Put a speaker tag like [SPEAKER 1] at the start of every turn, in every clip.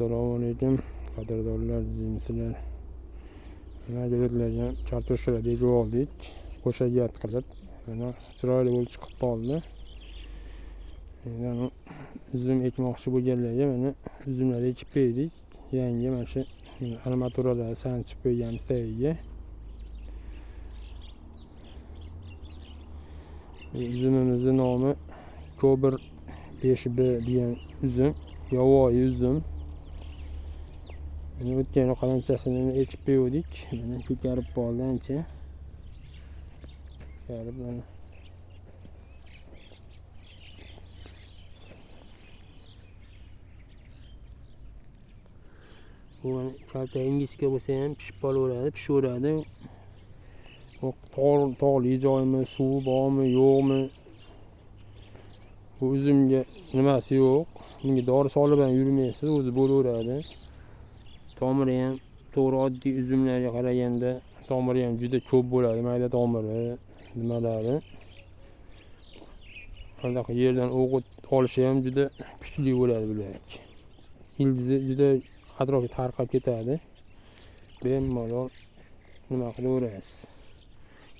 [SPEAKER 1] Assalomu alaykum qadrdonlar, jinslar. Mana kartoshkalar ekib oldik. Qo'shagat qilib, mana chiroyli bo'lib chiqib qoldi. Endi uzum ekmoqchi bo'lganlarga mana uzumlar ekib qo'ydik. Yangi mana shu armaturalar sanchib qo'yganmiz tagiga. Uzumimizning nomi Kobr 5B degan uzum, yovvoyi uzum. Mana o'tgan yil qalamchasini ekib qo'ydik. Mana ko'karib qoldi ancha. Ko'karib mana bu kalta ingichka bo'lsa ham pishib qolaveradi, pishaveradi. Tog'li joymi, suvi bormi, yo'qmi? Bu uzumga nimasi yo'q. Bunga dori solib ham yurmaysiz, o'zi bo'laveradi. Tomiri ham to'g'ri oddiy uzumlarga qaraganda tomiri ham juda ko'p bo'ladi, mayda tomiri, nimalari. Qanaqa yerdan o'g'it olishi ham juda kuchli bo'ladi bular. Ildizi juda atrofga tarqab ketadi. Bemalol nima qilaverasiz.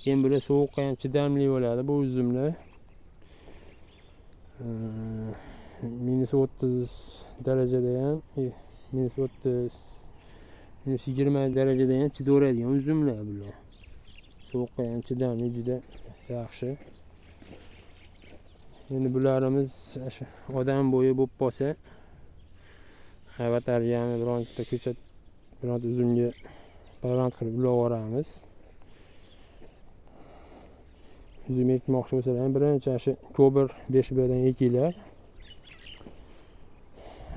[SPEAKER 1] Keyin bular sovuqqa ham chidamli bo'ladi bu uzumlar. -30 darajada ham, -30, -20 darajada ham chidaveradigan uzumlar bular. Sovuqqa ham chidamli, juda yaxshi. Endi bularimiz odam bo'yi bo'lib qolsa, avatargani bironta ko'chat, bironta uzumga payvand qilib ulab yuboramiz. Uzum ekmoqchi bo'lsalar ham birinchi shu Kobr 5B dan ekinglar.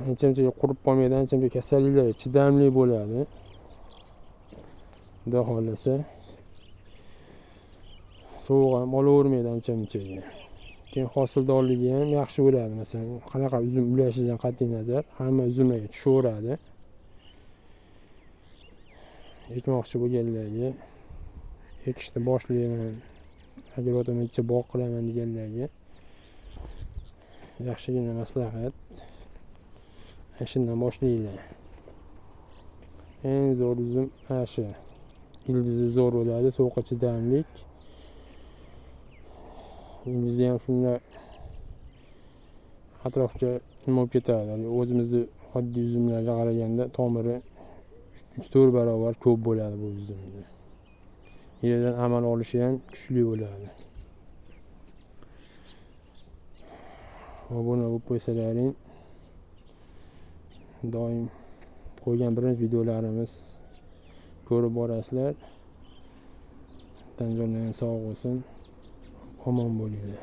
[SPEAKER 1] Ancha-muncha qurib qolmaydi, ancha-muncha kasalliklarga chidamli bo'ladi. Xudo xohlasa. Sovuq ham olavermaydi ancha-munchaga. Keyin hosildorligi ham yaxshi bo'ladi. Masalan, qanaqa uzum ulashidan qat'iy nazar, hamma uzumlarga tushaveradi. Ekmoqchi bo'lganlarga ekishni boshlayman, agar bog' qilaman deganlarga yaxshigina maslahat. Shundan boshlanglar. Eng zo'r uzum ana shu. Ildizi zo'r bo'ladi, sovuqqa chidamlik. Ildizi ham shunday atrofga nima bo'lib ketadi. O'zimizni oddiy uzumlarga qaraganda tomiri 3-4 barobar ko'p bo'ladi bu uzumda. Yerdan amal olishi ham kuchli bo'ladi. Obuna bo'lib qo'ysalaring, doim qo'ygan birinchi videolarimiz ko'rib borasizlar. Tanjonlaring sog' bo'lsin. Omon bo'linglar.